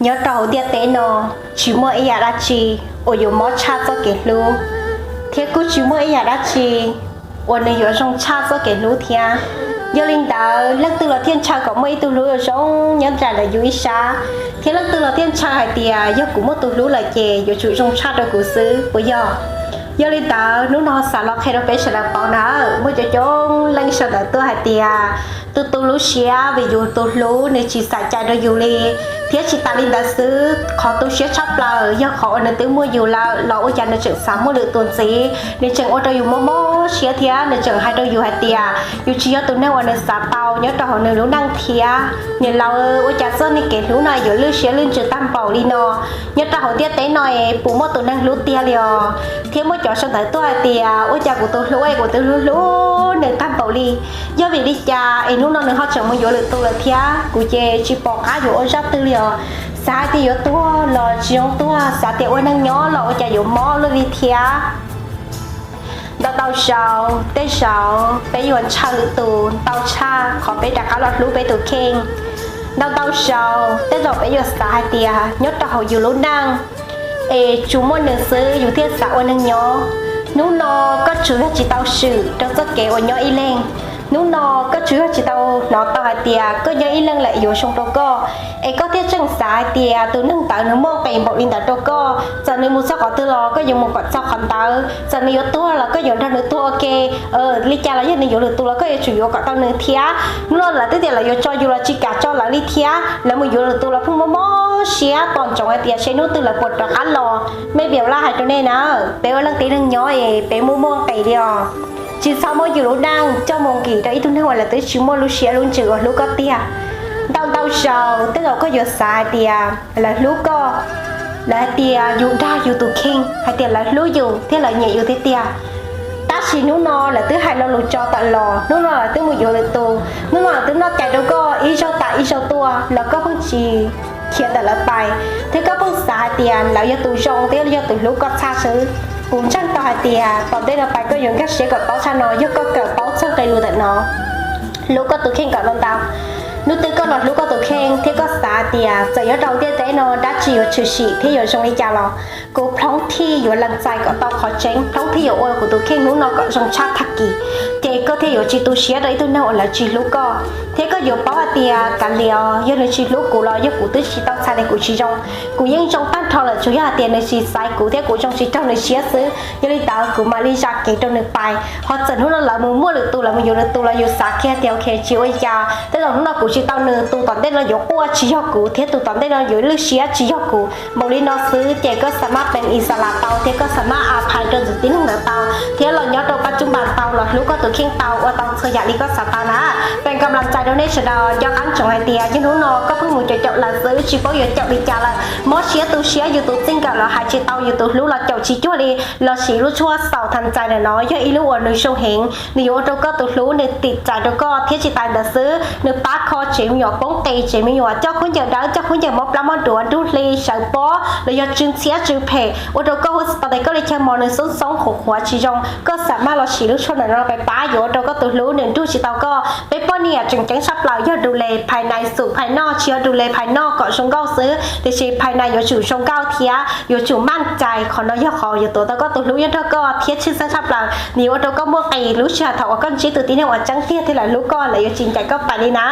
Nyob rau hauv ntiaj teb no, tsis muaj ib yam dab tsi uas yuav mob tshaj txoj kev hlub, thiab kuj tsis muaj ib yam dab tsi uas nws yuav zoo tshaj txoj kev hlub thiab. Yog li ntawd, leej twg los thiaj ntshaw kom muaj ib tug hlub zoo nyob nraim ntawm yus ib sab, thiab leej twg los thiaj ntshaw hais tias yog kuv muaj tus hlub lawm ces yuav tsum zoo tshaj rau kuv xwb, puas yog? Yog li ntawd, hnub no xav los qhia rau peb sawv daws paub na, muaj coob coob leej sawv daws tuaj hais tias tus tus lub siab vim yus tus hlub nws tsis xam cai rau yus li, thiab tsis tas li ntawd xwb, qhov tu siab tshaj plaws yog qhov uas nws twb muaj yus lawm los ua cas nws tseem xav muaj lwm tus ntxiv, nws tseem ua rau yus mob mob siab thiab nws tseem hais rau yus hais tias yus tsis yog tus neeg uas nws xav tau nyob rau hauv nws lub neej thiab. Niam laus, ua cas txoj me kev hlub no yuav lwj siab lwj ntsws tag npaum li no? Nyob rau hauv ntiaj teb no es puas muaj tus neeg hlub tiag li os? Thiab muaj cov sawv ntawd tuaj hais tias ua cas kuv tus hlub es kuv twb hlub hlub nws tag npaum li, yog vim li cas es hnub no nws ho tseem mus yuav lwm tus lawm thiab? Kuv ces tsis pom qab yuav ua zaj twg li os. Xav hais tias yuav tuag los tsis zoo tuag, xav tias ua neeg nyob los ua cas yuav mob luaj li thiab. Ntau ntau zaus, tej zaum peb yuav ntshaw lwm tus ntau tshaj qhov peb rov qab los hlub peb tus kheej. Ntau ntau zaus, tej zaum peb yuav xav hais tias nyob rau hauv yus lub neej es tsuas muaj nws xwb yus thiaj xav ua neeg nyob. Hnub no koj tsuas yog tsis tau swm rau txoj kev uas nyob ib leeg. Hnub no koj tsuas yog tsis tau hnov tau hais tias koj nyob ib leeg lawm yuav zoo rau koj, es koj thiaj tseem xav hais tias tus neeg ntawd nws muaj nqis npaum li ntawd rau koj, txawm nws mus txog qhov twg los koj yuav mus kom txog qhov ntawd, txawm nws yuav tuag los koj yuav nrog nws tuag ua ke. Li cas los yog nws yuav lwm tus los koj yuav tsum yuav kom tau nws thiab. Hnub no lawv twb tias lawv yuav tso yus los tsis kam tso lawv li thiab, lawv mus yuav lwm tus los pheej mob mob siab tos ntsoov hais tias seb hnub twg lawv puas rov qab los. Me viam laj hais rau nej na, peb ua leej tib neeg nyob es peb muaj muaj nqis li os. Tsis txhob muab yus lub neej coj mus nkim rau ib tug neeg uas lawv twb tsis muaj lub siab lub ntsws uas hlub koj tiag. Ntau ntau zaus tej zaum koj yuav xav hais tias lawv hlub koj, lawv hais tias yus dag yus tus kheej, hais tias lawv hlub yus thiab lawv nyiam yus tiag tiag. Tab sis hnub no lawv twb hais lo lus tso tawm los, hnub no lawv twb mus yuav lwm tus, hnub no lawv twb noj cai rau koj ib zaug tas ib zaug tuaj los koj pheej tsis khiav ntawm lawv pais, thiab koj pheej xav hais tias lawv yog tus zoo thiab yog tus hlub koj tshaj xwb. Kuv ntseeg tau hais tias tom ntej no pais koj yuav nkag siab kom paub tshaj no yog koj kawm paub txog nqe lus ntawm no. Hlub koj tus kheej kom ntau ntau. Hnub twg koj los hlub koj tus kheej thiab koj xav hais tias txawm nyob rau ntiaj teb no dab tsi yuav tshwm sim thiab yuav zoo li cas los kuv plob thij yuav lees txais kom tau qhov tseeb, plob thij yuav ua kuv tus kheej hnub no kom zoo tshaj tag kis, ces koj thiaj yuav tsis tu siab rau ib tug neeg uas lawv tsis hlub koj. Thiab koj yuav paub hais tias kav liam, yog nws tsis hlub kuv los yog kuv twb tsis tau txhais tias kuv tsis zoo. Kuv yeej zoo tag nrho lawm, tsuas yog hais tias nws tsis xaiv kuv thiab kuv zoo tsis raug nws siab xwb. Yog li ntawd kuv mam li zam kev rau nws pais. Ho txawm hnub no lawv mus muaj lwm tus, lawv mus yuav lwm tus los yus xav kiag tias ok, tsis ua li cas, tej zaum hnub no kuv tsis tau nws, tus tom ntej no yuav quaj tsis yog kuv thiab tus tom ntej no yuav lwj siab tsis yog kuv. Npaum li no xwb ces koj xa mab peev ixalas tau thiab koj xa mab a phais rau tus tib neeg ntawd tau, thiab los nyob rau pab tub npas tau, los hlub koj tus kheej tau, ua tau txhua yam li koj xav tau na. Peem kam las txais rau nej sawv daws, nco qab ntsoov hais tias yog hnub no koj pheej mus caum caum lawv xwb tsis paub yuav caum li cas lawm, mob siab tu siab, yus tus txij nkawm los hais tsis tau, yus tus hlub los caum tsis cuag li, los sim lub tshuaj xaus tham txais ntawm no, yog ib lub uas nws zoo heev, nws yuav ua rau koj tus hlub nws tim txais rau koj, thiab tsis tas ntawd xwb nws pab kho tsev me nyuam poob qis, tsev me nyuam coj khaub ncaws dawb, coj khaub ncaws mob plab mob duav, nruj hli, sawv pob, los yog tsw ntxhiab tsw phem, ua rau koj hu xov tooj tes koj li chaw mos nws xoob xoob qhuav qhuav tsis zoo, koj xa mab los sim lub tshuaj ntawm no pab, yuav ua rau koj tus hlub nws nrug tsis tau koj. Peb poj niam tseem ceeb tshaj plaws yog du les phais nais xum phais noj, tsis yog du les phais noj kom zoo nkauj xwb, tiam sis phais nais yuav tsum zoo nkauj thiab yuav tsum maj cai. Qhov no yog qhov yuav tuav tau koj tus hlub nyob nrog koj thiab tshwj xeeb tshaj plaws, nws yuav ua rau koj muaj nqis lub sij hawm thaum uas koj ntsib tus tib neeg uas tseeb tiag thiab lawv hlub koj, lawv yuav tsis ncaim koj pais li na.